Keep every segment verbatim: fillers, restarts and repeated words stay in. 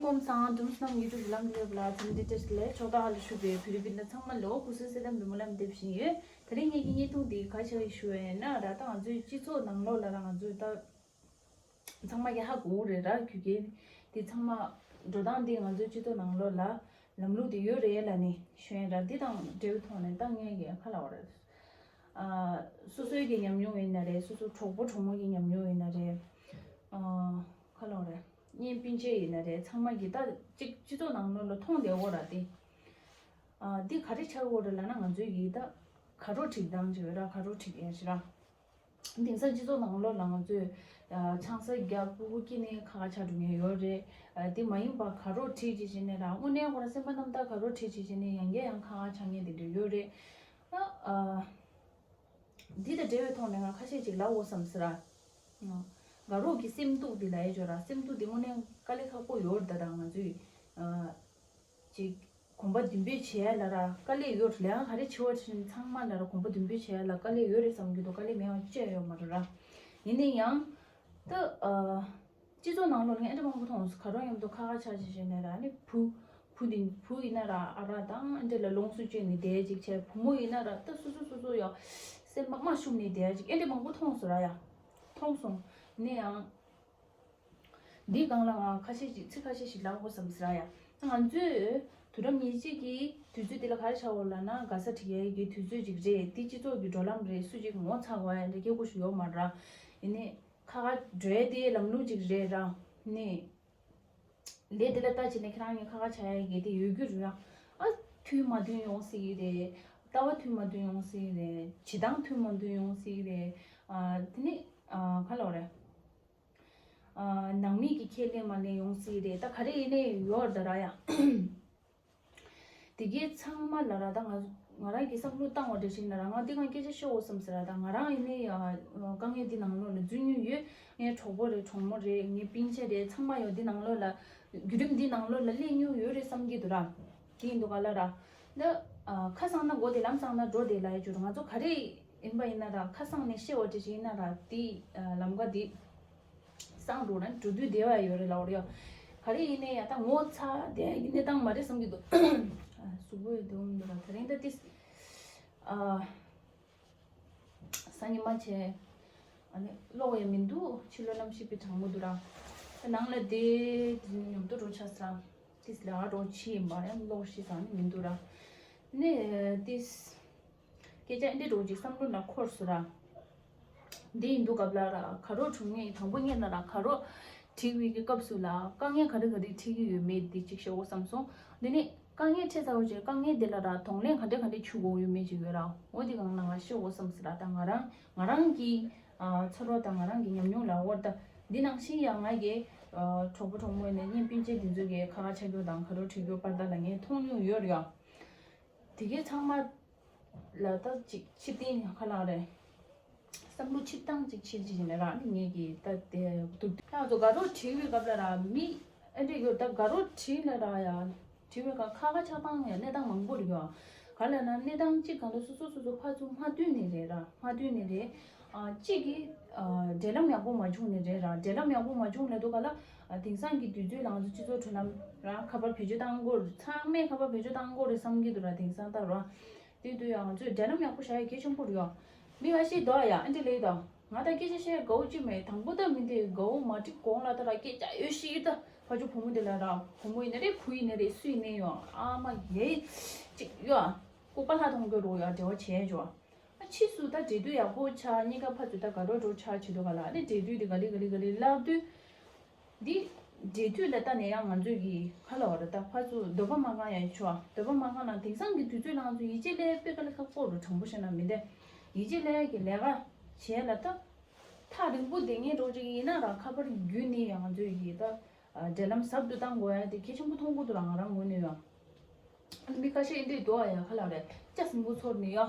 སྐུ་ཁམས་བཟང་། དུམ་སྣམ་ཡུ་ཊུབ་ལམ་ལུགས་ལ་འཚམས་འདྲི་བཀྲ་ཤིས་བདེ་ལེགས། ཕྱོགས་མཐའ་ཁག་ལ་བཞུགས་པའི་བོད་རིགས་སྤུན་ཟླ་ཚང་མ་ལ་སྐུ་གཟུགས་གསལ་ཐང་བདེ་མོ་ལ་འདེབས་བཞིན་ཡོད། དེ་རིང་ངེད་ཀྱི་བརྙན་ཐུང་འདི་ག་རེ་ཆགས་ཀྱི་ཞུ་བ་ཡིན་ན་ར། ད་ང་ཚོའི་སྤྱི་ཚོགས་ནང་ལོགས་ལ་ར་ང་ཚོའི་ད་ཚང་མ་གི་ཧ་གོ་གི་རེད་ར། རྒྱུ་རྐྱེན་འདི་ཚང་མ་འགྲོ་སྟངས་འདི་ང་ཚོའི་སྤྱི་ཚོགས་ནང་ལོགས་ལ་ལམ་ལུགས་འདི་ཡོད་རེད་ལབ་ནས་ཞུ་ཡིན་ར། འདི་དང་འབྲེལ་བའི་ཐོག་ནས་ད་ངས་ཀྱི་ཁ་ལ་བ་རེད། ཨ། སོ་སོའི་གི་ཉམས་མྱོང་ཡིན་ན་རེད། སོ་སོ་གྲོགས་པོ་གྲོགས་མོ་གི་ཉམས་མྱོང་ཡིན་ན་རེད། ཨ། ཁ་ལོ་རེད། གཉེན་སྤུན་མཆེད་ཡིན་ན་རེད། ཚང་མ་གི་ད་གཅིག་སྤྱི་ཚོགས་ནང་ལོགས་ལ་མཐོང་བསྡད་ཡོད་ར་དེ། ཨ། འདི་ག་རེ་ཆགས་ཡོད་རེད་ལབ་ན། ང་ཚོའི་གི་ད་དགའ་རོགས་འགྲིག་སྟངས་ཅིག་ཡོད་ར། དགའ་རོགས་འགྲིག་ཡ་ཞིག་ར། དེང་སང་སྤྱི་ཚོགས་ནང་ལོགས་ལ་ང་ཚོས་ཨ། ཆང་ས་རྒྱག་ཕྲུ་གུ་སྐྱེས་ནས་ཁ་ཁ་ཆགས་འགྲོ་མཁན་ཡོད་རེད། ཨ། དེ་མ་ཡིན་པ་དགའ་རོགས་འགྲིག་ཅིག་བྱས་ནས་ར། དངོས་གནས་ཁོ་རང་སེམས་པ་རྣམ་དག་དགའ་རོགས་འགྲིག་ཅིག་བྱས་ནས་ཡང་བསྐྱར་ཡང་ཁ་ཁ་ཆགས་མཁན་དེ་འདྲ་ཡོད་རེད། ཨ། ཨ། འདི་དང་འབྲེལ་བའི་ཐོག་ནས་ང་ཁ་ཤས་ཅིག་ལབ་དགོས་བསམ་སོང་ར། དགའ་རོགས་ཀྱི་སེམས་སྡུག་འདི་ལབ་ཡས་ཅིག་ཡོད་ར། སེམས་སྡུག་འདི་དངོས་གནས་དཀའ་ལས་ཁག་པོ་ཡོད་རེད། ད་ད་ང་ཚོས་ཨ། ཅིག་གོམ་པ་མདུན་སྤོས་བྱེད་ཡ་ལ་ར་དཀའ་ལས་ཡོད་རེད། ལས་ཀ་ག་རེ་བྱེད་པ་ཡིན་ནའང་ཚང་མ་ལ་ར་གོམ་པ་མདུན་སྤོས་བྱེད་ཡ་ལ་དཀའ་ལས་ཡོད་རེད་བསམ་གྱི་འདུག་དཀའ་ལས་མེད་པ་ཅི་ཡང་ཡོད་མ་རེད་ར། ཡིན་ན་ཡང་ད་ཨ། སྤྱི་ཚོགས་ནང་ལོགས་ལ་ངས་ཨ་འདྲ་མང་པོ་མཐོང་སོང་། དགའ་རོགས་མཉམ་དུ་ཁ་ཁ་ཆགས་ཆགས་བྱས་ནས་ར། ཨ་ནི་བུ་བུ་འདི་བུ་ཡིན་ན་ར། ཨ་རག་དང་ཨ་འདྲ་ལ་ལོངས་སུ་སྤྱོད་ནས་བསྡད་ཅིག་བྱས། བུ་མོ་ཡིན་ན་ར་ད་སོ་སོ་སོ་སོ་ཡ་སེམས་པ་མ་ཞུམ་ནས་བསྡད་ཅིག་ཨ་འདྲ་མང་པོ་མཐོང་སོང་ར་ཡ། མཐོང་སོང་། ཡིན་ན་ཡང་འདིའི་སྒང་ལ་ང་ཁ་ཤས་ཅིག་ཚིག་ཁ་ཤས་ཤིག་ལབ་དགོས་བསམ་སོང་ར་ཡ། ང་ཚོས་དུས་རབས་ཉེར་གཅིག་གི་དུས་ཚོད་འདི་ལ་ག་རེ་ཆགས་ཡོད་ལབ་ན། དགའ་ས་སྒྲིག་ཡས་ཀྱི་དུས་ཚོད་ཅིག་རེད། འདི་སྤྱི་ཚོགས་ཀྱི་འགྲོ་ལམ་རེད། སུ་གཅིག་ངོ་ཚ་དགོས་ཡ་འདྲ་སྐད་ཆ་ཞིག་ཡོད་མ་རེད་ར། ཡིན་ནའི་ཁ་ཁ་འགྲོ་ཡ་དེ་ལམ་ལུགས་ཅིག་རེད་ར། ནི། ལས་དེ་ལ་ལྟ་བྱས་ནས་ཁྱེད་རང་གཉིས་ཁ་ཁ་ཆགས་ཡ་གི་དེ་ཡོད་རྒྱུ་རེད་ཡ། ཨ། དུས་མ་བསྟུན་ཡོང་སྲིད་ཀྱི་རེད། ལྟ་བ་དུས་མ་བསྟུན་ཡོང་སྲིད་ཀྱི་རེད། བྱེད་སྟངས་དུས་མ་བསྟུན་ཡོང་སྲིད་ཀྱི་རེད། ཨ། དེ་ནི། ཨ། ག་ལབ་དགོས་རེད། ཨ། ནང་མི་གི་ཁས་ལེན་མ་ལེན་ཡོང་སྲིད་ཀྱི་རེད། ད་ག་རེ་ཡིན་ནའི་ཡོད་རེད་ད་ར་ཡ། དེ་གའི་ཚང་མ་ལ་ར་ད་ང་ང་རང་གིས་བསམ་བློ་བཏང་བ་འདྲ་ཞིག་ན་ར། ང་འདི་གང་སྐད་ཆ་བཤད་དགོས་བསམ་ཟེར་ར། ད་ང་རང་ཡིན་ནའི་ཡ་དཀའ་ངལ་འདི་ནང་ལོགས་ལ་འཛུལ་མྱོང་ཡོད། ངའི་གྲོགས་པོ་རེད། གྲོགས་མོ་རེད། ངའི་སྤུན་མཆེད་རེད། ཚང་མ་ཡོད། འདི་ནང་ལོགས་ལ་བརྒྱུད་རིམ་འདི་ནང་ལོགས་ལ་སླེབས་མྱོང་ཡོད་རེད་བསམ་གྱི་འདུག་ར། དེ་ཡིན་དུས་ག་ལ་ར། ད་ཨ། ཁ་སང་ན་འགོ་བདེ་ལམ་སང་ན་འགྲོ་བདེ་ལབ་ཡ་ཅིག་ཡོད་རེད། ང་ཚོ་ག་རེ་ཡིན་པ་ཡིན་ན་ར། ཁ་སང་ནས་བཤད་པ་འདྲ་ཞིག་ཡིན་ན་ར། དེ་ཨ། ལམ་ཀ་དེ་སང་འགྲོ་ན་འགྲོ་དུས་བདེ་བ་ཡོད་རེད་ལབ་པ་རེད་ཡ། ག་རེ་ཡིན་ནའི་ཡ་ད་ངོ་ཚ་བསྡད་ཡ་གི་གནས་སྟངས་མ་རེད་བསམ་གྱི་འདུག་ཨ། གཟུགས་པོ་ཡང་སྡུག་འདུག་ར། དེ་རིང་ད་ཏིས་ཨ། སང་ཉིན་མ་བྱས། ཨ་ནི་གློག་ཡང་མི་འདུག་ཕྱི་ལོགས་གནམ་གཤིས་དཔེ་གྲང་མོ་འདུག་ར། ད་ནང་ལ་བསྡད་དེ་ཉོབ་ཏོ་འགྲོ་ཆགས་སོང་ར། ཏིས་ལས་ཀ་འགྲོ་ཕྱི་ཡིན་པ་ཡང་གློག་ཤི་ཙང་ནི་མི་འདུག་ར། ནི་ཏིས། སྐད་ཆ་འདི་འདྲ་ཅིག་བསམ་བློ་ལ་འཁོར་སོང་ར། འདི་ཡིན་དུས་སྐབས་ལ་ར་དགའ་རོགས་གྲོངས་ངེས་དང་པོ་ཉིད་ལ་ར་དགའ་རོགས་བསྒྲིགས་པའི་གི་སྐབས་སུ་ལ་དཀའ་ངལ་ག་རེ་ག་རེ་འཕྲད་ཀྱི་ཡོད་མེད་འདི་ཅིག་ཤོད་དགོས་བསམ་སོང་། འདི་ནི་དཀའ་ངལ་འཕྲད་ཚར་བ་ཅིག་དཀའ་ངལ་འདི་ལ་ར་གདོང་ལེན་ག་འདྲ་ག་འདྲ་བྱེད་དགོས་ཡོད་མེད་ཅིག་ཡོད་ར། འོ་འདི་སྒང་ལ་ང་ཤོད་དགོས་བསམ་སོང་ར། ད་ང་རང་ང་རང་གི་ཨ་ཚོར་བ་དང་ང་རང་གི་ཉམས་མྱོང་ལ་འོ་ད་འདི་ནང་བཞིན་ཡང་ང་གི་ཨ་གྲོགས་པོ་གྲོགས་མོ་ཡིན་ན་གཉེན་སྤུན་མཆེད་འདི་ཚོ་གི་ཁ་ཁ་ཆགས་རྒྱུ་དང་དགའ་རོགས་བསྒྲིགས་རྒྱུ་བར་དག་ལ་ངས་མཐོང་མྱོང་ཡོད་ར་ཡ། དེ་གའི་ཚང་མ་ལ་ད་ཅིག་ཕྱིར་བསྟན་ཁ་ལག་རེད། བསམ་བློ་ཕྱིར་བཏང་ཅིག་བྱེད་ཅིག་ཡིན་ན་ར། ནི་ངེད་ཀྱིས་ད་དེ་སྡུག་ད་ང་ཚོ་དགའ་རོགས་བྲིས་པའི་སྐབས་ལ་ར་མི་ཨེ་འདྲ་ཡོད། ད་དགའ་རོགས་བྲིས་ལ་ར་ཡ་བྲིས་པའི་སྐབས་ཁ་ཁ་ཆགས་སྟངས་ཡ་གནས་སྟངས་མང་པོ་རེད་ཡ། ག་ལ་ན་གནས་སྟངས་གཅིག་གང་ལ་སོ་སོ་སོ་སོ་ཕར་ཚུར་མ་མཐུན་ནི་རེད་ར། མ་མཐུན་ནི་རེད། ཨ་གཅིག་གིས་ཨ་འབྲེལ་ལམ་ཡག་པོ་མ་བྱུང་ནི་རེད་ར། འབྲེལ་ལམ་ཡག་པོ་མ་བྱུང་ལབ་དུས་ག་ལ་ཨ་དེང་སང་གི་དུས་ཚོད་ལ་ང་ཚོ་སྤྱི་ཚོགས་ཁྲོད་ལ་ར་ཁ་པར་བེད་སྤྱོད་བཏང་དགོས་རེད། ཚང་མས་ཁ་པར་བེད་སྤྱོད་བཏང་དགོས་རེད་བསམ་གྱི་འདུག་ར། དེང་སང་ད་ར་དེ་དུས་ཡང་ང་ཚོས་འབྲེལ་ལམ་ཡག་པོ་བྱ་ཡ་གལ་ཆེན་པོ་རེད་ཡ། མི་ཁ་ཤས་འདུག་ཡ་ཨ་འདྲ་ལབ་ད། ང་ད་སྐད་ཆ་བཤད་དགའ་བོ་ཅིག་མེད། དང་པོ་ད་མི་འདི་དགའ་བོ་མ་འགྲིག་གོང་ལ་ད་ར་སྐད་ཆ་ཡོད་ཤི་ད། ཕ་ཆུ་བུ་མོ་འདི་ལ་ར་བུ་མོ་ཡིན་ན་རེད་བུ་ཡིན་ན་རེད་སུ་ཡིན་ནའི་ཡོ་ཨ་མ་ཡེ་ཅིག་ཡོ་ཨ་ལྐུགས་པ་ལྷ་མཐོང་གི་རོ་ཡ་འབྲེལ་བ་བྱས་ཅོ། ཨ་ཕྱིས་སུ་ད་འབྲེལ་མཐུད་ཡག་པོ་ཆགས་གཉིས་ཀ་ཕར་ཚུར་ད་དགའ་རོགས་འགྲོ་ཆགས་བྱེད་དུས་ག་ལ་ཨ་ནི་འབྲེལ་མཐུད་འདི་ག་ལེ་ག་ལེ་ག་ལེ་ལབ་དུས། འདི་འབྲེལ་མཐུད་ལ་ལྟ་ནས་ཡང་ང་ཚོས་ཀྱི་ཁ་ལ་བ་ར་ད་ཕར་ཚུར་འདོད་པ་མ་ཁེངས་ཡ་ཆོ། འདོད་པ་མ་ཁེངས་ན་དེང་སང་གི་དུས་ཚོད་ལ་ང་ཚོ་ཡིད་ཆེས་ལས་དཔེ་དཀའ་ལས་ཁག་པོ་རུ་དྲང་པོ་བཤད་ན་མི་འདས། ཡིད་ཆེས་ལས་ཀྱི་ལས་ཀ་བྱས་ལ་ད་ཐག་རིང་པོ་བསྡད་མཁན་འགྲོ་ཅིག་ཡིན་ན་ར་ཁ་པར་བརྒྱུད་ནས་ཡང་ང་ཚོས་ཀྱི་ད་འབྲེལ་ལམ་ཟབ་ཏུ་གཏང་དགོས་ཡ་དེ་གལ་ཆེན་པོ་མཐོང་གི་འདུག་ར་ང་རང་ངོས་ནས་ཡང་། མི་ཁ་ཤས་འདི་འདུག་ཡ་ཁ་ལ་རེད་ཅག་སིང་པོ་ཚོར་ནི་ཡ།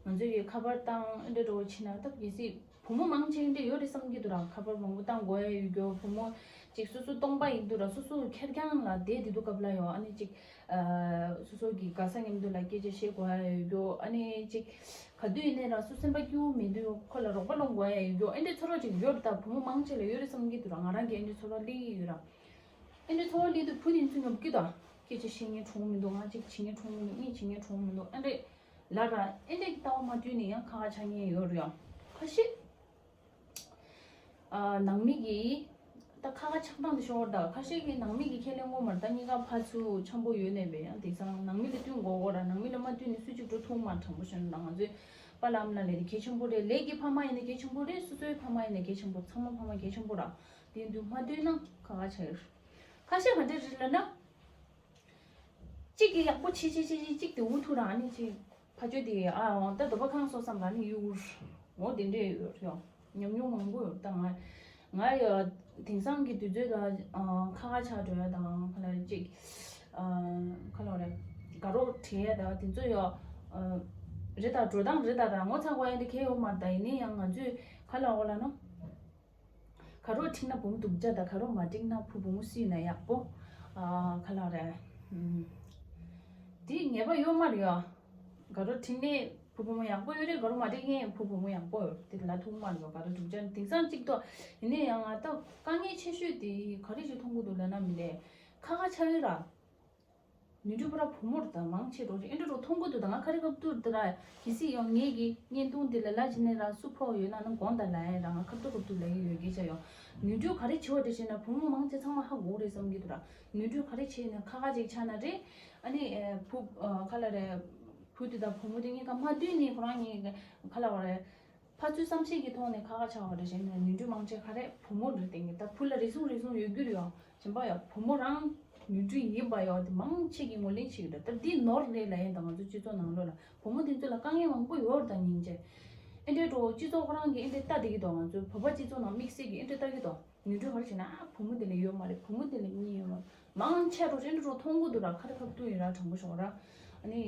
ང་ཚོས་ཀྱི་ཁ་པར་བཏང་འདི་འགྲོ་ཕྱིན་ན་ད་གལ་སྲིད་བུ་མོ་མང་ཆེ་འདི་ཡོད་རེད་བསམ་གྱི་འདུག་ར། ཁ་པར་མང་པོ་བཏང་དགོས་ཡ་ཡོད་རྒྱུ་བུ་མོ་ཅིག་སོ་སོ་སྟོང་པ་ཡིན་འདུག་ར། སོ་སོ་ཁེར་རྐྱང་ལ་བསྡད་དེ་འདུག་སྐབས་ལ་ཡོ་ཨ་ནི་ཅིག་སོ་སོ་གི་དགའ་ས་མཉམ་དུ་ལ་སྐད་ཆ་བཤད་དགོས་ཡ་ཡོད་རྒྱུ་ཨ་ནི་ཅིག་ག་དུས་ཡིན་ནའི་ར་སོ་སེམས་པ་སྐྱིད་པོ་མེད་དུས་ཁོ་ལ་རོགས་པ་སློང་དགོས་ཡ་ཡོད་རྒྱུ་ཨ་འདི་ཚོར་བ་ཅིག་ཡོད་རེད། ད་བུ་མོ་མང་ཆེ་ལ་ཡོད་རེད་བསམ་གྱི་འདུག་ར། ང་རང་གི་ཨ་འདི་ཚོར་བ་སླེབས་ཀྱི་ཡོད་ར། ཨེ་འདྲའི་འཚོ་བ་ལས་དུས་བུ་དེ་ཚོ་ཉོབ་ཀི་དང་སྐད་ཆ་བཤད་མཁན་གྲོངས་མི་འདུག་ང་གཅིག་བྱེད་མཁན་གྲོངས་མི་འདུག་གཉིས་བྱེད་མཁན་གྲོངས་མི་འདུག་ཨེ་འདྲའི་ལ་ར་ཨེ་འདྲའི་ལྟ་བ་མ་བསྟུན་ནས་ཡང་ཁ་ཁ་ཆགས་མཁན་ཡོད་རེད་ཡང་ཁ་ཤས། ཨ་ནང་མི་གིས་ད་ཁ་ཁ་ཆགས་སྟངས་དེ་ཤོར་ད་ཁ་ཤས་ཀྱིས་ནང་མི་གིས་ཁས་ལེན་དགོས་མ་རེད། ད་གཉིས་ཀ་ཕར་ཚུར་འཆམ་པོ་ཡོད་ནས་བས་ཡང་དེང་སང་ནང་མི་ལ་བསྟུན་དགོས་གོ་ར། ནང་མི་ལ་མ་བསྟུན་ནས་སུ་གཅིག་འགྲོ་ཐུབ་མ་དྲང་པོ་བཤད་ན་ད་ང་ཚོའི་པཱ་ལགས་ཨ་མ་ལགས་ལས་དེ་གལ་ཆེན་པོ་རེད། ལས་ཀྱི་ཕ་མ་ཡིན་ན་གལ་ཆེན་པོ་རེད། སོ་སོའི་ཕ་མ་ཡིན་ན་གལ་ཆེན་པོ་ཚང་མ་ཕ་མ་གལ་ཆེན་པོ་ར། དེ་འདུག་མ་བསྟུན་ན་ཁ་ཁ་ཆགས་ཡོད། ཁ་ཤས་ག་འདྲ་རེད་ལབ་ན། གཅིག་གིས་ཡག་པོ་བྱེད་བྱེད་བྱེད་བྱེད་གཅིག་དེ་འུ་ཐུག་རང་ནི་ཅིག་ཕ་ཆོས་དེ་ཨ་འོང་ད་དོ་པ་ཁང་སོ་སམ་ར་ནི་ཡུར་འོ་དེ་འདྲས་ཡོད་ཡོང་ཉམས་མྱོང་མང་པོ་ཡོད་ད་ང་ང་ཡ་དེང་སང་གི་དུས་ཚོད་ལ་ཁ་ཁ་ཆགས་འགྲོ་ཡ་དང་ཁ་ལ་ཅིག་ཁ་ལ་རེ་དགའ་རོགས་བྲལ་ཡ་ད་དེ་ཚོ་ཡ་རེད་ད་འགྲོ་སྟངས་རེད་ད་ར་ངོ་ཚ་དགོས་ཡ་དེ་གལ་ཡོད་མ་རེད། ད་ཡིན་ནའི་ཡང་ང་ཚོས་ཁ་ལ་འོ་ལ་ན། ག་རོགས་འགྲིག་ན་བུ་མོ་སྡུག་ཅག་དང་ག་རོགས་མ་འགྲིག་ན་བུ་བུ་མོ་སུ་ཡིན་ན་ཡག་པོ། ཨ་ག་ལ་རེད། ཨུམ། དེ་ངེས་པ་ཡོད་མ་རེད་ཡ། ག་རོགས་འགྲིག་ནས་བུ་བུ་མོ་ཡག་པོ་ཡོད་རེད། ག་རོགས་མ་འགྲིག་ནས་བུ་བུ་མོ་ཡག་པོ་ཡོད་རེད། དེ་ལ་ཐུག་མ་རེད་ཡ། ག་རོགས་སྡུག་ཅག་དེང་སང་གཅིག་ཐོག་ཡིན་ནའི་ཡང་ང་ད་དཀའ་ངལ་ཆེ་ཤོས་དེ་ག་རེ་ཞིག་མཐོང་གི་འདུག་ལབ་ན་མི་ལས་ཁ་ཁ་ཆགས་ཡོད་ར། ནུས་འགྲུལ་པ་ར་བུ་མོར་དང་མང་ཆེ་རོགས་ཨེ་འདྲ་རོགས་མཐོང་གི་འདུག་ད་ང་ཁ་རི་ཁ་ཐུག་དེ་ར་གི་སི་ཡོང་ངེད་ཀྱི་བརྙན་ཐུང་འདི་ལ་ལ་ཇི་ནས་ར་སུ་ཕོག་ཡོད་ན་ནང་དགོང་དང་ལ་ཡ་ར་ང་ཁ་ཐུག་ཁ་ཐུག་ལ་ཡི་ཡོད་གི་ཆ་ཡོང་ནུས་འགྲུལ་ག་རེ་བྱེད་བ་དེ་བྱས་ན་བུ་མོ་མང་ཆེ་ཚང་མ་ཧ་གོ་རེད་བསམ་གི་འདུག་ར། ནུས་འགྲུལ་ག་རེ་བྱས་ན་ཁ་ཁ་ཅིག་ཆགས་ན་རེད། ཨ་ནི་བུ་ཁ་ལ་རེད། བུ་དེ་དང་བུ་མོ་དེ་གཉིས་ཀ་མ་བསྟུན་ནས་ཁོ་རང་གཉིས་ཁ་ལ་བ་རེད། ཕར་ཚུར་བསམ་ཤེས་ཀྱི་ཐོག་ནས་ཁ་ཁ་ཆགས་པ་རེད་བྱས་ན་ནུས་འགྲུལ་མང་ཆེ་ག་རེ་བུ་མོ་རེད་དེ་ངས་ད་བུ་ལ་རེ་ཟུང་རེ་ཟུང་ཡོད་རྒྱུ་རེད་ཡོང་། གཞན་པ་ཡང་བུ་མོ་རང་ནུས་འགྲུལ་ཡིན་པ་ཡང་དེ་མང་ཆེ་གི་ངོས་ལེན་བྱེད་ཀྱི་རེད། ད་འདི་ནོར་རེད་ལབ་ཡིན་ད་ང་ཚོ་སྤྱི་ཚོགས་ནང་ལོགས་ལ་བུ་མོ་དེ་ཚོ་ལ་དཀའ་ངལ་མང་པོ་ཡོད་རེད་ད་སྙིང་རྗེ། ཨེ་འདྲའི་འགྲོ་སྤྱི་ཚོགས་ཁོ་རང་གིས་ཨེ་འདྲའི་ལྟ་བསྡད་ཀྱི་འདུག་ང་ཚོའི་བོད་པ་སྤྱི་ཚོགས་ནང་དམིགས་བསལ་གྱིས་ཨེ་འདྲའི་ལྟ་གི་འདུག་ནུས་འགྲུལ་ག་རེ་བྱས་ན་ཨ་བུ་མོ་དེ་ལ་ཡོད་མ་རེད། བུ་མོ་དེ་ལ་གཉིས་ཡོད་མ་རེད། མང་ཆེ་རུ་རེ་འགྲོ་མཐོང་གི་འདུག་ར། ཁ་རི་ཁ་ཐུག་ཡིན་ར་དྲང་པོ་ཞོག་ར། ཨ་ནི།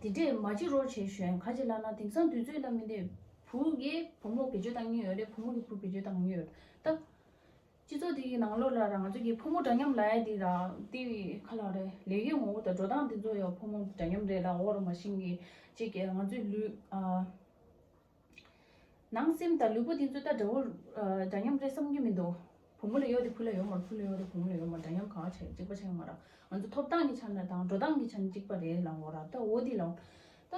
དེ་འདྲས་མ་བྱེད་རོགས་བྱེད་ཞུ་ཡང་ག་ཅི་ལབ་ན་དེང་སང་དུས་ཚོད་ལ་མི་འདེབས་བུ་གིས་བུ་མོ་བེད་སྤྱོད་བཏང་གི་ཡོད་རེད། བུ་མོ་གིས་བུ་བེད་སྤྱོད་བཏང་གི་ཡོད་རེད་ད། སྤྱི་ཚོགས་དེ་གི་ནང་ལོགས་ལ་ར་ང་ཚོ་གི་ཕོ་མོ་འདྲ་མཉམ་ལབ་ཡ་དེ་ར་དེ་ཁ་ལ་རེད། ལས་ཀའི་ངོ་བོ་དང་འགྲོ་སྟངས་དེ་ཚོ་ཡང་ཕོ་མོ་འདྲ་མཉམ་རེད་ལ་འོར་མ་ཤིང་གི་ཅིག་གི་ང་ཚོའི་ལུས་ཨ། ནང་སེམས་དང་ལུས་པོ་དེ་ཚོ་ད་འདྲ་བོ་ཨ་འདྲ་མཉམ་རེད་བསམ་གྱི་མི་འདུག་བུ་མོ་ལ་ཡོད་དེ་བུ་ལ་ཡོད་མ་རེད། བུ་ལ་ཡོད་དེ་བུ་མོ་ལ་ཡོད་མ་རེད། འདྲ་མཉམ་གང་བྱས་གཅིག་པ་བྱས་མ་རེད། ང་ཚོ་ཐོབ་ཐང་གི་ཆ་ནས་དང་འགྲོ་སྟངས་ཀྱི་ཆ་ནས་གཅིག་པ་རེད་ལབ་འོ་ར། ད་འོ་དེ་ལ་ད་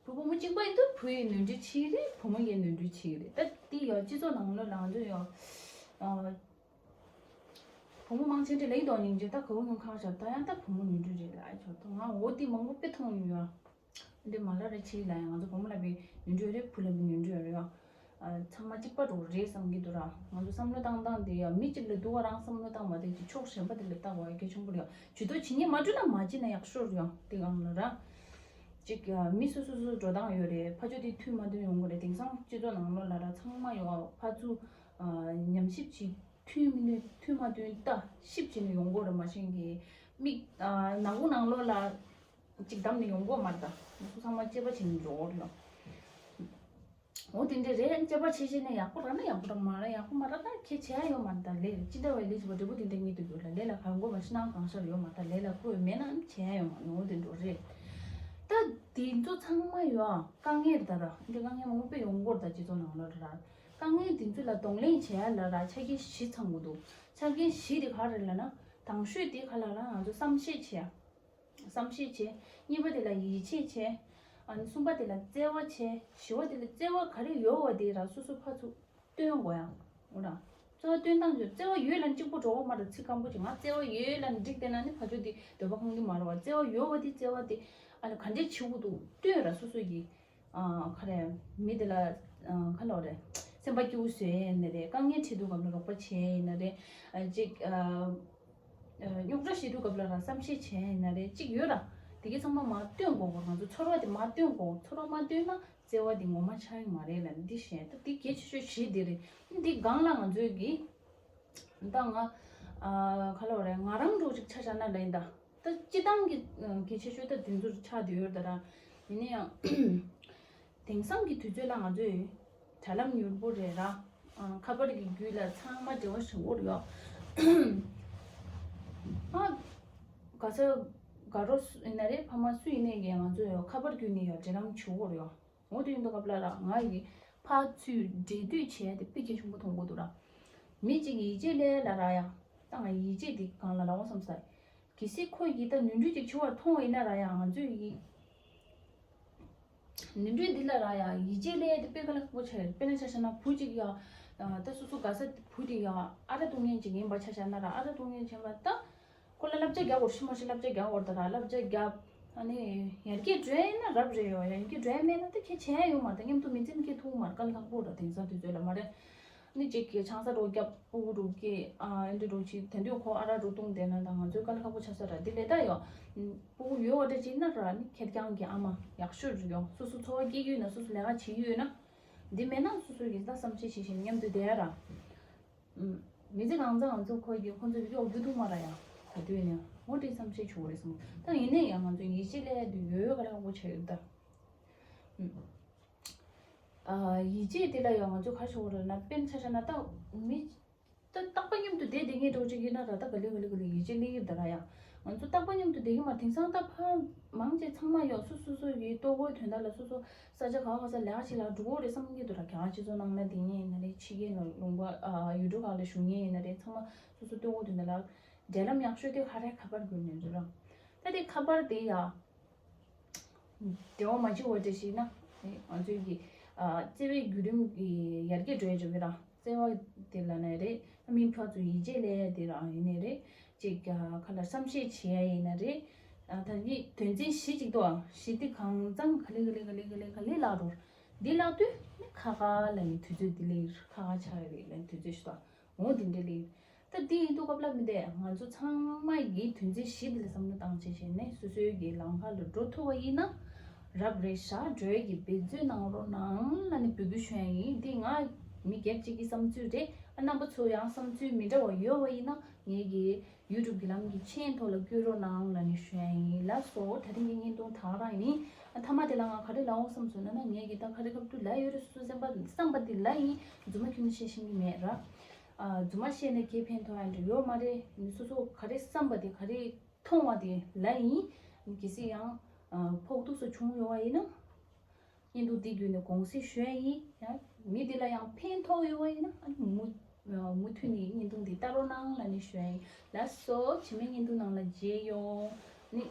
བུ་བུ་མོ་གཅིག་པ་ཡིན་དུས་བུ་ཡི་ནུས་འགྲུལ་ཆེ་གི་རེད། བུ་མོ་ཡི་ནུས་འགྲུལ་ཆེ་གི་རེད། ད་དེ་ཡོད་སྤྱི་ཚོགས་ནང་ལོགས་ལ་ང་ཚོ་ཡོད་ཨ། བུ་མོ་མང་ཆེ་འདྲ་ལེགས་དོ་སྙིང་རྗེ་ད་ག་བོ་ཉུང་ཁག་བྱ་ད་ཡང་ད་བུ་མོ་ནུས་འགྲུལ་རེད་ལ་ཨ་ཆོག་ད་ང་འོ་དེ་མང་པོ་དཔེ་མཐོང་ཡོད་ཨ། འདི་མ་ལ་རེ་ཆེ་ལ་ཡང་ང་ཚོ་བུ་མོ་ལ་བའི་ནུས་འགྲུལ་རེད། བུ་ལ་བའི་ནུས་འགྲུལ་རེད་ཨ། ཚང་མ་གཅིག་པ་འགྲོ་རེད་བསམ་གྱི་འདུག་ར། ང་ཚོ་བསམ་བློ་བཏང་སྟངས་དེ་ཡང་མི་གཅིག་ལ་སྡུག་བ་རང་བསམ་བློ་བཏང་བ་དེ་ཕྱོགས་གཞན་པ་དེ་ལ་བལྟ་བ་ཡ་གལ་ཆེན་པོ་རེད་ཨ། ཇུས་གཏོགས་བྱེད་ཉེས་མ་འགྲོ་ན་མ་བྱེད་ན་ཡག་ཤོས་རེད་ཨ། དེ་གང་ལ་ར། གཅིག་མི་སོ་སོ་སོ་འགྲོ་སྟངས་ཡོད་རེད། ཕ་ཆོས་དེ་མཐུན་མ་མཐུན་ཡོང་གི་རེད། དེང་སང་སྤྱི་ཚོགས་ནང་ལོགས་ལ་ར་ཚང་མ་ཡོད་ཨ། ཕར་ཚུར་ཉམས་ཞིབ་བྱེད། མཐུན་མི་མཐུན་མཐུན་མ་མཐུན་ལྟ་ཞིབ་བྱས་ནས་ཡོང་དགོས་རེད། མ་གཞི་གི་མིག་ཨ་ནག་པོ་ནང་ལོགས་ལ་ཅིག་བསྡམས་ནས་ཡོང་དགོས་མ་རེད་ད། ང་ཚོ་ཚང་མ་དཔྱད་པ་བྱས་ནས་འགྲོ་དགོས་རེད། འོ་དེ་འདྲ་རེད། དཔྱད་པ་བྱས་བྱས་ནས་ཡག་པོ་རག་ན་ཡག་པོ་རག་མ་རག་ཡག་པོ་མ་རག་ད་ཁྱད་བྱས་ཡ་ཡོད་མ་རེད་ད། ལས་ཅི་འདྲ་བའི་ལས་བྱེད་པ་འབྲས་བུ་དེ་འདྲ་རྙེད་དུ་ཡོད་ལ་ལས་ལ་གང་དགོས་མ་ཤི་ནང་གང་ཤར་ཡོད་མ་རེད་ད། ལས་ལ་ཁོ་ཡོད་མེད་ན་བྱས་ཡ་ཡོད་མ་རེད། འོ་དེ་འདྲ་རེད། ད་དེ་ཚོ་ཚང་མ་ཡོད་ཨ། དཀའ་ངལ་རེད་ད་ར། འདི་དཀའ་ངལ་མང་པོ་དཔེ་ཡོང་གི་རེད་ད་སྤྱི་ཚོགས་ནང་ལོགས་ར། དཀའ་ངལ་འདི་ཚོ་ལ་གདོང་ལེན་བྱེད་ཡ་ལ་ར་ཆ་རྐྱེན་བཞི་ཚང་དགོས་འདུག་ཆ་རྐྱེན་བཞི་དེ་ག་རེ་ལབ་ན། དང་ཤོས་དེ་ག་ལ་ར་ང་ཚོ་བསམ་ཤེས་བྱེད་ཡ། བསམ་ཤེས་བྱེད། གཉིས་པ་དེ་ལ་ཡིད་ཆེས་བྱེད། ཨ་ནི་གསུམ་པ་དེ་ལ་བརྩེ་བ་བྱེད། བཞི་པ་དེ་ལ་བརྩེ་བ་ག་རེ་ཡོད་པ་དེ་ར་སོ་སོ་ཕར་ཚུར་སྟོན་དགོས་ཡ། འོ་ར། བརྩེ་བ་སྟོན་སྟངས་ཀྱི་བརྩེ་བ་ཡོད་ལ་གཅིག་པོ་འགྲོ་བ་མ་རེད། ཚིག་སྐམ་པོ་ཅིག་ང་བརྩེ་བ་ཡོད་ལ་འགྲིག་བསྡད་ན་ནི་ཕར་ཕྱོགས་དེ་འདོད་པ་ཁེངས་ཀྱི་མ་རེད་བ། བརྩེ་བ་ཡོད་པ་དེ་བརྩེ་བ་དེ་ཨ་ལ་ག་འདྲས་བྱེད་དགོས་འདུག་སྟོན་ར་སོ་སོ་ཡིས། ཨ་ག་རེ། མི་དེ་ལ་ཨ་ག་ལབ་རེད། སེམས་པ་སྐྱིད་པོ་བཟོས་ཡིན་ན་རེད། དཀའ་ངལ་འཕྲད་དུས་སྐབས་ལ་རོགས་པ་བྱས་ཡིན་ན་རེད། ཨ་ཅིག་ཨ་རྙོག་དྲ་བྱེད་དུས་སྐབས་ལ་རང་བསམ་ཤེས་བྱས་ཡིན་ན་རེད། ཅིག་ཡོད་ར། དེ་གའི་ཚང་མ་མར་སྟོན་དགོས་གོ། ང་ཚོ་ཚོར་བ་དེ་མར་སྟོན་དགོས། ཚོར་བ་མ་སྟོན་ན་བརྩེ་བ་དེ་ངོ་མ་ཆགས་ཀྱི་མ་རེད་ལ་འདི་བཤད་ད་འདི་གལ་ཆེ་ཤོས་བཞི་དེ་རེད། འདི་སྒང་ལ་ང་ཚོས་གི་ད་ང་ཨ་ག་ལབ་རེད། ང་རང་འགྲོ་ཅིག་ཆ་བཞག་ན་ལེན་ད། ད་སྤྱི་བཏང་གི་གལ་ཆེ་ཤོས་ད་དེ་ཚོར་ཆགས་བསྡད་ཡོད་ད་ར། ཡིན་ན་ཡང་དེང་སང་གི་དུས་ཚོད་ལ་ང་ཚོས་དྲ་ལམ་མྱུར་པོ་རེད་ར། ཨ་ཁ་པར་གྱི་བརྒྱུད་ལ་ཚང་མ་འབྲེལ་བ་བྱེད་འོར་ཡོད། ཨ་ག་ས་ག་རོ་ཡིན་ན་རེད། ཕ་མ་སུ་ཡིན་ནའི་གི་ང་ཚོས་ཡོད་ཁ་པར་བརྒྱུད་ནས་ཡོད་འབྲེལ་ལམ་བྱེད་འོར་ཡོད། འོ་དེ་ཡིན་དུས་སྐབས་ལ་ར་ང་ཡི་ཕར་ཚུར་འབྲེལ་མཐུད་བྱས་ཏེ་དཔེ་གལ་ཆེན་པོ་མཐོང་གི་འདུག་ར། མི་གཅིག་གིས་ཡིད་ཆེས་ལས་ལ་ར་ཡ། ད་ང་ཡིད་ཆེས་དེ་གང་ལ་ལའོ་བསམ་ས། གལ་སྲིད་ཁོ་ཡིས་ད་ནོར་འཁྲུལ་ཅིག་བྱུང་བར་མཐོང་བ་ཡིན་ན་ར་ཡང་ང་ཚོས་ཡིད། ནོར་འཁྲུལ་འདི་ལ་ར་ཡང་ཡིད་ཆེས་ལས་དེ་དཔེ་ག་ལ་ཁག་པོ་ཆགས་ཡོད། དཔེར་ན་ཆ་བཞག་ན་བུ་གཅིག་ཡང་ད་སོ་སོ་དགའ་ས་བུ་དེ་ཡང་ཨ་ར་གཏོང་མཁན་ཅིག་ཡིན་པ་ཆ་བཞག་ན་ར་ཨ་ར་གཏོང་མཁན་བྱས་པ་ད། ཁོ་ལ་བསླབ་བྱ་རྒྱག་དགོས་ཤི་མ་ཤི་བསླབ་བྱ་རྒྱག་དགོས་ད་ར་བསླབ་བྱ་རྒྱབ། ཨ་ནི་ཡར་རྒྱས་འགྲོ་ཡ་ཡིན་ན་རབ་རེད་ཡོད། ཡར་རྒྱས་འགྲོ་ཡ་མེད་ན་ད་ཁྱེད་བྱས་ཡ་ཡོད་མ་རེད། ད་མཉམ་དུ་མི་འཛིན་སྐྱེ་ཐུབ་མ་རེད། དཀའ་ལས་ཁག་པོ་རེད། དེང་སང་དུས་ཚོད་ལ་མ་རེད། ནི་གཅིག་གིས་ཆང་ས་རོགས་རྒྱབ། སྤུ་གུ་རོགས་སྐྱེས། ཨ་ཨེ་འདྲ་རོགས་གྱིས་དེ་དུས་ཁོ་ཨ་ར་རོགས་གཏོང་བསྡད་ན་ད་ང་ཚོའི་དཀའ་ལས་ཁག་པོ་ཆགས་ས་ར། འདི་ལས་ད་ཡོད། སྤུ་གུ་ཡོད་བ་འདྲ་ཅིག་ན་ར་ནི་ཁེར་རྐྱང་གི་ཨ་མ་ཡག་ཤོས་རེད་ཡོད། སོ་སོ་འཚོ་བ་སྐྱེལ་གྱི་ཡོད་ན། སོ་སོ་ལས་ཀ་བྱེད་ཀྱི་ཡོད་ན། འདི་མེད་ན་སོ་སོ་ཡིན་ད་བསམ་ཤེས་བྱེད་བཞིན་མཉམ་དུ་བསྡད་ཡ་ར། ཨུམ། མི་ཚེ་གང་ཚང་ང་ཚོ་ཁོ་གི་ཁོ་ཚོ་གི་གཡོག་རྒྱུ་ཐུག་མ་ར་ཡ། ག་དུས་ནས་འོ་དེ་བསམ་ཤེས་བྱུང་བ་རེད་སོང་། ད་ཡིན་ནའི་ཡང་ང་ཚོ་ཡིད་ཆེས་ལས་དུ་ཡོད་ཡོད་ག་ལ་ཁག་པོ་བྱས་ཡོད་ད། ཨུམ། ཨ། ཡིད་ཆེས་དེ་ལ་ཡང་ང་ཚོ་ག་རེ་བྱེད་དགོས་རེད་ན། དཔེར་ན་ཆ་བཞག་ན་ད་མི་ད་རྟག་པ་མཉམ་དུ་བསྡད་བསྡད་མཁན་འདྲ་བོ་ཅིག་ཡིན་ན་ར་ད་ག་ལེ་ག་ལེ་ག་ལེ་ཡིད་ཆེས་སླེབས་ཀྱི་ཡོད་ད་ར་ཡ། ང་ཚོ་རྟག་པ་མཉམ་དུ་བསྡད་ཀྱི་མ་རེད། དེང་སང་ད་ཕར་མང་ཆེ་ཚང་མ་ཡོད་སོ་སོ་སོ་ཡི་ལྟོ་གོས་དོན་དག་ལ་སོ་སོ་ས་ཆ་ག་བ་ག་ས་ལས་ཀ་བྱེད་ལ་འགྲོ་གི་རེད་བསམ་གྱི་འདུག་ར། རྒྱ་གར་སྤྱི་ཚོགས་ནང་ན་བསྡད་མཁན་ཡིན་ན་རེད། ཕྱི་རྒྱལ་ནང་ལུང་པ་ཨ་ཡུལ་གྲུ་ཁག་ལ་བཞུགས་མཁན་ཡིན་ན་རེད། ཚང་མ་སོ་སོ་ལྟོ་གོས་དོན་དག་ལ་འབྲེལ་ལམ་ཡག་ཤོས་དེ་ག་རེ་ཁ་པར་བརྒྱུད་ནས་རེད་ར། ད་དེ་ཁ་པར་དེ་ཡ། འབྲེལ་བ་མ་བྱེད་པ་འདྲ་ཞིག་ན། ང་ཚོའི་གི་ཨ་བརྩེ་བའི་བརྒྱུད་རིམ་གི་ཡར་རྒྱས་འགྲོ་ཡ་འཇོག་གི་ར། བརྩེ་བ་དེ་ལ་ནས་རེད། མི་ཕར་ཚུར་ཡིད་ཆེས་ལས་དེ་ར་ཡིན་ནའི་རེད། ཅིག་ཨ་ཁ་ལ་བསམ་ཤེས་བྱེད་ཡ་ཡིན་ན་རེད། ཨ་ད་ནི་དོན་ཚན་བཞི་ཅིག་འདུག་ཨ། བཞི་དེ་གང་ཚང་ག་ལེ་ག་ལེ་ག་ལེ་ག་ལེ་ག་ལེ་ལག་རོར་འདི་ལག་དུས་ནི་ཁ་ཁ་ལ་ནི་དུས་ཚོད་འདི་ལས་ཁ་ཁ་ཆགས་ཡ་རེད་ལ་ནི་དུས་ཚོད་ཞིག་དང་། འོ་དེ་འདྲ་ལེགས། ད་དེ་ཡིན་དུས་སྐབས་ལ་མི་འདས་ང་ཚོ་ཚང་མ་ཡིས་དོན་ཚན་བཞི་དེ་ལ་བསམ་བློ་བཏང་བྱས་བྱས་ནས་སོ་སོའི་གི་ལམ་ཁ་ལ་འགྲོ་ཐུབ་པ་ཡིན་ན་རབ་རེད་ཤག་འགྲོ་ཡས་ཀྱི་འབད་བརྩོན་གནང་རོགས་གནང་ལབ་ནས་འབོད་སྐུལ་ཞུ་ཡ་ཡིན། དེ་ང་མི་སྒེར་གཅིག་གི་བསམ་ཚུལ་རེད། ཨ་རྣམ་པ་ཚོ་ཡང་བསམ་ཚུལ་མི་འདྲ་བ་ཡོད་པ་ཡིན་ན་ངེད་ཀྱི་ཡུ་ཊུབ་གི་ལམ་གྱི་མཆན་ཐོག་ལ་བཀོད་རོགས་གནང་ལབ་ནས་ཞུ་ཡ་ཡིན། ལགས་སོ། ད་རིང་གི་བརྙན་ཐུང་དེ་རང་ཡིན། ཨ་མཐའ་མ་དེ་ལ་ང་ག་རེ་ལབ་འོང་བསམ་སོང་ན་ན་ངེད་ཀྱི་ད་ག་རེ་སྐབས་དུས་ལ་ཡོད་རེད། སོ་སོ་སེམས་པ་བསམ་པ་དེ་ལ་ཡིན། རྫུན་མ་ཁྱོན་ནས་བཤད་ཤེས་ཀྱི་མེད་ར། ཨ་རྫུན་མ་བཤད་ནས་གེ་ཕན་ཐོགས་ཡ་འདྲ་ཡོད་མ་རེད། སོ་སོ་ག་རེ་བསམ་པ་དེ་ག་རེ་མཐོང་བ་དེ་ལ་ཡིན། གལ་སྲིད་ཡང་ཨ་ཕོག་ཐུག་སོགས་བྱུང་ཡོད་པ་ཡིན་ན། བརྙན་ཐུང་འདི་བརྒྱུད་ནས་དགོངས་སེལ་ཞུ་ཡ་ཡིན། ཡང་མི་འདི་ལ་ཡང་ཕན་ཐོགས་ཡོད་པ་ཡིན་ན་ཨ་ནི་མུ་མུ་མཐུད་ནས་བརྙན་ཐུང་འདི་ལྟ་རོགས་གནང་ལབ་ནས་ཞུ་ཡ་ཡིན། ལགས་སོ། རྗེས་མའི་བརྙན་ཐུང་ནང་ལ་མཇལ་ཡོང་། ནི་